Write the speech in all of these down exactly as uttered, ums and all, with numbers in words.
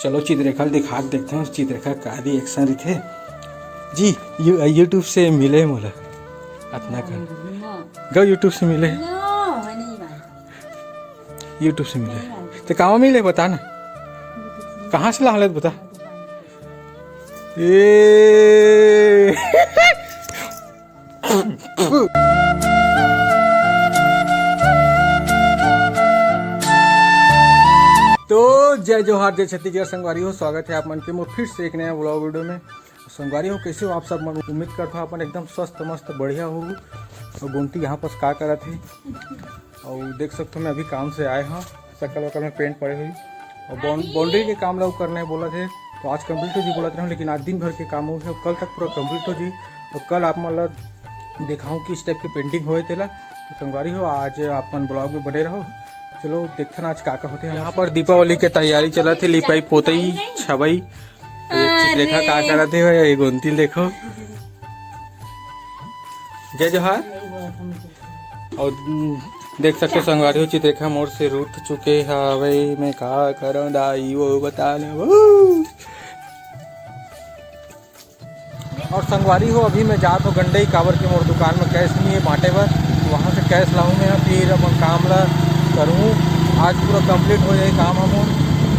चलो चित्ररेखा ल दिखा के देखते हैं, चित्ररेखा का रिएक्शन रहिथे। जी, यू, YouTube से मिले मोला, अतना कर। हाँ। गो YouTube से मिले। नो, मैं नहीं मानती। YouTube से मिले। नहीं मानती। तो कहाँ मिले बता ना। YouTube से कहाँ से ला हालत बता। ए। तो जय जोहार, जय छत्तीसगढ़ संगवारी हो, स्वागत है आप मन के मोर फिर से एक नया व्लॉग वीडियो में। संगवारी हो, कैसे हो आप सब मन? उम्मीद करता हूँ अपन एकदम स्वस्थ मस्त बढ़िया हो। और गोमती यहाँ पास का करत है, और देख सकते हो मैं अभी काम से आए हाँ, सकल वकल में पेंट पड़े हुई और बाउं-, बाउंड्री के काम ला करना है बोला थे, तो आज कंप्लीट हो जी बोलत रहे, लेकिन आज दिन भर के काम हो गया, कल तक पूरा कंप्लीट हो जी। और कल आप मन ला दिखाऊँ किस टाइप के पेंटिंग होए तेला। तो संगवारी हो, आज आप मन ब्लॉग में बने रहो। चलो देखते ना आज का का होते हैं। यहाँ पर दीपावली के तैयारी चलत है, लिपाई पोतई छबई। ये चित्ररेखा का करत है, ये गोमती देखो। जय जोहार। और देख सकते हो संगवारी हो, चित्ररेखा मोर से रूठ चुके हवे, मैं का करूँ दाई वो बता ले वो। और संगवारी हो, अभी मैं जात हूँ गंडई, काबर के मोर दुकान में कैश नहीं है बांटे बर, तो वहाँ से कैश लाऊँ मैं, फिर अपन काम ला करूँ। आज पूरा कंप्लीट हो जाए काम हमन।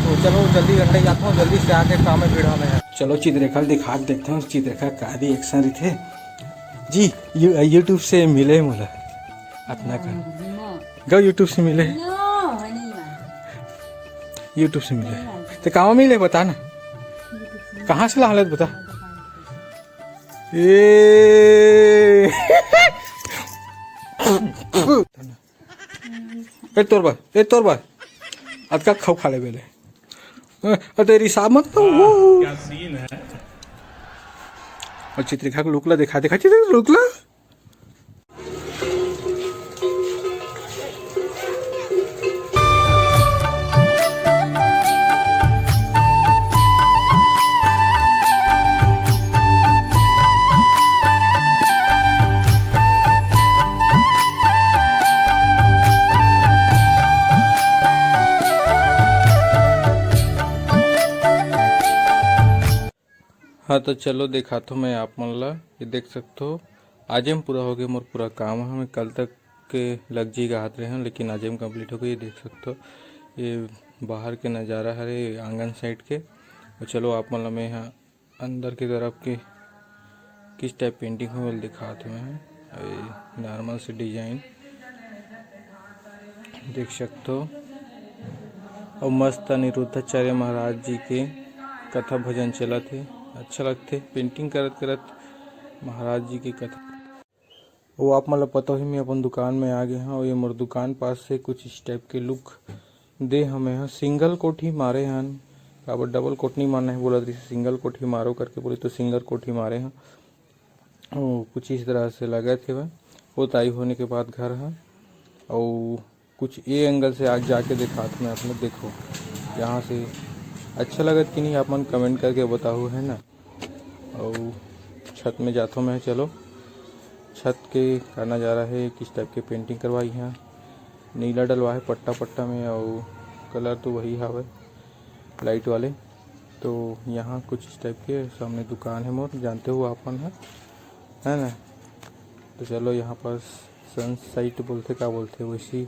तो चलो जल्दी गंडई जाता हूँ, जल्दी से आके काम में भिड़ा मैं। चलो चित्ररेखा ल दिखा के देखते हैं, चित्ररेखा का रिएक्शन रहिथे। जी, यू, YouTube से मिले मोला, अतना कर। नो। गो YouTube से मिले। नो, मैं नहीं मानती। YouTube से मिले। नहीं मानती। तो कहाँ मिले बता ना। YouTube से कहाँ से ला हालत बता। ए। ए तोर बा, ए तोर बा। अतका खाऊ खा ले बेले। अ, तेरी सामत तो वो। क्या सीन है? और चित्ररेखा को लुक ला दिखा, दिखा चित्ररेखा लुक ला। हाँ, तो चलो दिखाथो मैं आप मन ला। ये देख सकथो, आजे म पूरा हो गए मोर पूरा काम ह। मैं कल तक के लग जी कहत रहे हन, लेकिन आजे म कंप्लीट हो गए। ये देख सकथो, ये बाहर के नज़ारा हरे आंगन साइड के। और चलो आप मन ला मैं ह अंदर के तरफ के किस टाइप पेंटिंग होवल दिखात हवे। अउ ये नॉर्मल से डिजाइन देख सकथो। अउ मस्त अनिरुद्धाचार्य महाराज जी के कथा भजन चलत हे। अच्छा लगथे पेंटिंग करत करत महाराज जी के कथा। वो आप मन ल पता ही, मैं अपन दुकान में आ गए हूँ। ये मोर दुकान पास से कुछ इस टाइप के लुक दे हमें ह। सिंगल कोट ही मारे हन, काबर डबल कोट नहीं मारना है बोला, जैसे सिंगल कोट ही मारो करके बोले तो सिंगल कोट ही मारे हन। वो कुछ इस तरह से लगत हे, पोताई होने के बाद घर ह। और कुछ ए एंगल से आज जाके दिखात मैं आप लोग, देखो यहाँ से अच्छा लगत कि नहीं, आप मन कमेंट करके बताओ, है ना। और छत में जाथो मैं, चलो छत के का नज़ारा है, किस टाइप के पेंटिंग करवाई है। नीला डलवा है पट्टा पट्टा में, और कलर तो वही हवे लाइट वाले। तो यहाँ कुछ इस टाइप के सामने दुकान है मोर, जानते हो आप मन है, है ना। तो चलो यहाँ पर सनसेट बोलते, का बोलते, वैसी